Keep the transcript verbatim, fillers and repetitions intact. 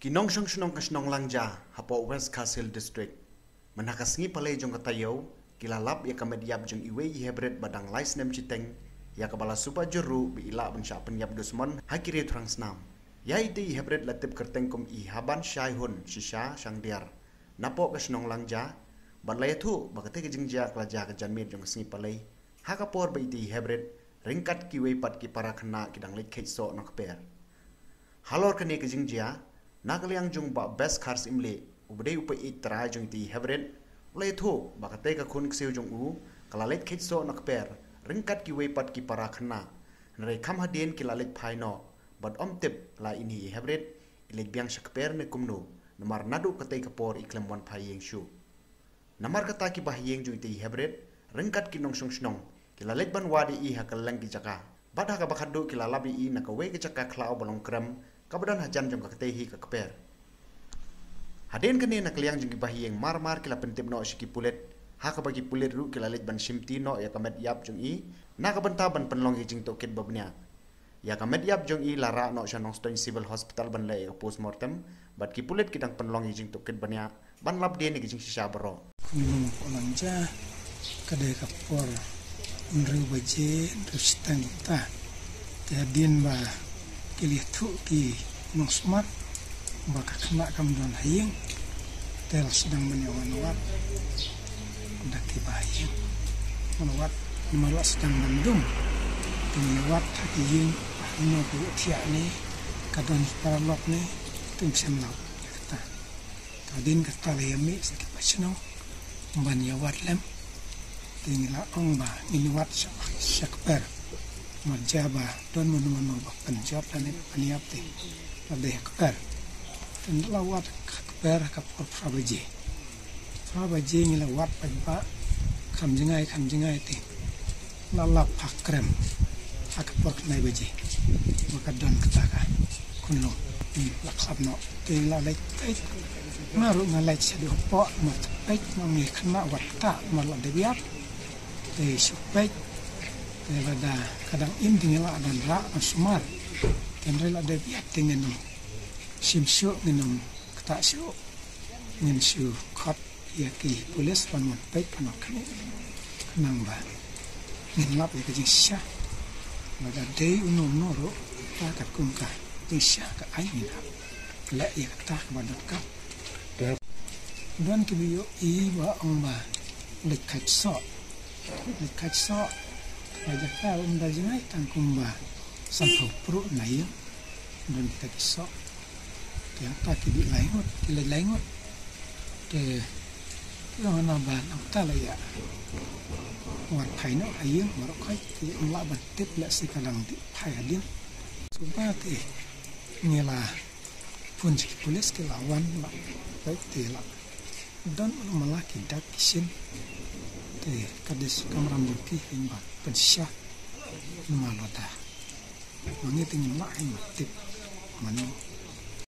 Ki nongshong shnong ka shnong Langja, hapoh West Khasi Hills District, mynha ka sngi palei jong ka taïew, ki la lap ïa ka met ïap jong iwei i hybrid ba dang lai snem shiteng, ïa kaba la suba jur ruh ba i lah ban shah pynïap dusmon ha ki riew thrang snam. Ïa ite i hybrid la tip kyrteng kum i Haban Shai Hun, shisha Shangdiar, napoh ka shnong Langja, bad la ïathuh ba kata ka jingjia ka la jia ka janmiet jong ka sngi palei, ha ka por ba ite i hybrid ryngkat kiwei pat ki para khynnah ki dang leit kheit soh na kper. Halor kane ka jingjia, na ka liang jong Bah Beskar Syiemlieh, uba dei u paid trai jong ite i hybrid, u la ïathuh ba kata ka khun ksiew jong u ka la leit kheit soh na kper ryngkat kiwei pat ki para khynnah. Hynrei kham hadien ki la leit phai noh, bad ym tip la ine i hybrid i leit biang sha kper ne kumno, namar naduh kata ka por i khlem wan phai ïing shuh. Namar kata ki bahaïing jong ite i hybrid ryngkat ki nongshong shnong ki la leit ban wad ïa i ha kylleng ki jaka, bad ha kaba khatduh ki la lap ïa i na kawei ka jaka khlaw ba long krem kaba don hajan jong ka kata hi ka kper. Hadien kane na ka liang jong ki bahaïing mar mar ki la pyntip noh sha ki pulit, ha kaba ki pulit ruh ki la leit ban shimti noh ïa ka met ïap jong i na ka bynta ban pynlong ïa ka jingtohkit ba bniah. Ïa ka met ïap jong i la rah noh sha Nongstoiñ Civil Hospital ban leh ïa ka postmortem, bad ki pulit ki dang pynlong ïa ka jingtohkit bniah ban lap dien ïa ka jingshisha baroh. Khunlung hapoh Langja, ka dei ka por hynriew baje, hynriew shiteng ta. Te hadien ba ki la ïathuh ki nongsumar ba ka khynnah kam don ha ïing, te la sdang ban ïa wan wad da ki bahaïing. Wan wad namar la sdang ban dum. Te ngi ïa wad ha ki ïing, hangno ka ïohthiah ne ka don paralok ne, te ngim shem lad ïa kata. Te hadien kata la ïa mih sa ki para shnong ban ïa wad lem. Te ngi la ong ba ngin wad sha, sha kper. Mar jia ba don mano mano ba pynjot lane pynïap te la dei ha kper. Te ngi la wad ha kper ha ka por phra baje. Phra baje ngi la wad paidbah, kham jngai kham jngai te la lap ha krem ha ka por khyndai baje. Ba ka don kata ka khunlung, ngi la khlap noh. Te ngi la leit peit, nga ruh nga leit shaduh hapoh, ma te peit noh ngi khynnah wat ta, ma la dep ïap. Te shu peit, te lada ka dang im te ngi la dang rah ban sumar. Te hynrei la dep ïap te ngin ym shim shuh, ngin ym ktah shuh. Ngin shu khot ïa ki pulit ban wan peit, ban wan khmih, khnang ba ngin lap ïa ka jingshisha. Lada dei uno uno ruh, ta katkum ka jingshisha ka aiñ, ngin hap leh ïa kata kaba donkar. Don kiba ïohi ba ong ba leit kheit soh. Leit kheit soh, ka jaka um da jngai tang kumba sanphew pruh na ïing. Don kita ki soh. Te hangta ki dih lai ngut, ki leit lai ngut. Te ki ong hana ba nangta la ïa wan phai noh ha ïing baroh khoit, ki ym lah ban tip leh se ka dang dih phai hadien. Suba te ngi la phone sha ki pulit, ki la wan, la peit te la don mala mala ki dak ki shin. Te ka dei shi kamram jong ki, hynrei ba pynshisha namar lada ma ngi te ngim lah ban tip mano.